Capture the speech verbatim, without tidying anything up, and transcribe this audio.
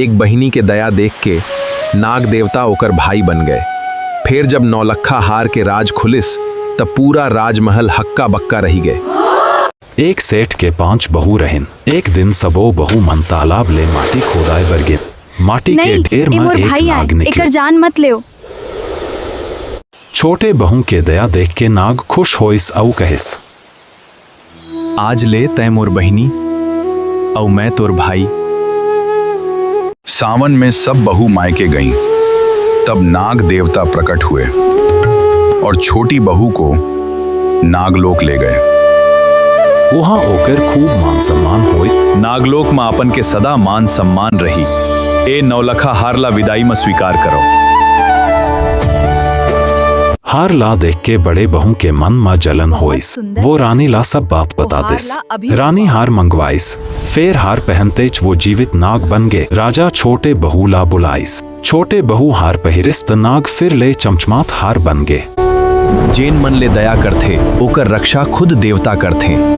एक बहिनी के दया देख के नाग देवता ओकर भाई बन गए। फेर जब नौलखा हार के राज खुलिस, त पूरा राजमहल हक्का बक्का रही गए। एक सेठ के पांच बहू रहिन। एक दिन सबो बहू मन तालाब ले माटी खोदाए बर गिन। माटी के नहीं, ढेर ए म मोर एक भाई आय, नाग निकले। एकर जान मत लेव। छोटे बहू के दया देख के नाग खुश होइस अउ कहिस, आज ले तैं मोर बहिनी, अउ मैं तोर भाई। सावन में सब बहू मायके गईं। तब नाग देवता प्रकट हुए और छोटी बहू को नागलोक ले गए। उहाँ ओकर खूब मान सम्मान होय। नागलोक म आपन के सदा मान सम्मान रही। ए नौलखा हार ला विदाई म स्वीकार करो। हार ला देख के बड़े बहू के मन म जलन होइस। वो रानी ला सब बात बता दिस। रानी हार मंगवाइस। फेर हार पहनतेच वो जीवित नाग बन गे। राजा छोटे बहू ला बुलाइस। छोटे बहू हार पहिरिस त नाग फिर ले चमचमात हार बन गे। जेन मन ले दया करथे, ओकर रक्षा खुद देवता करथे।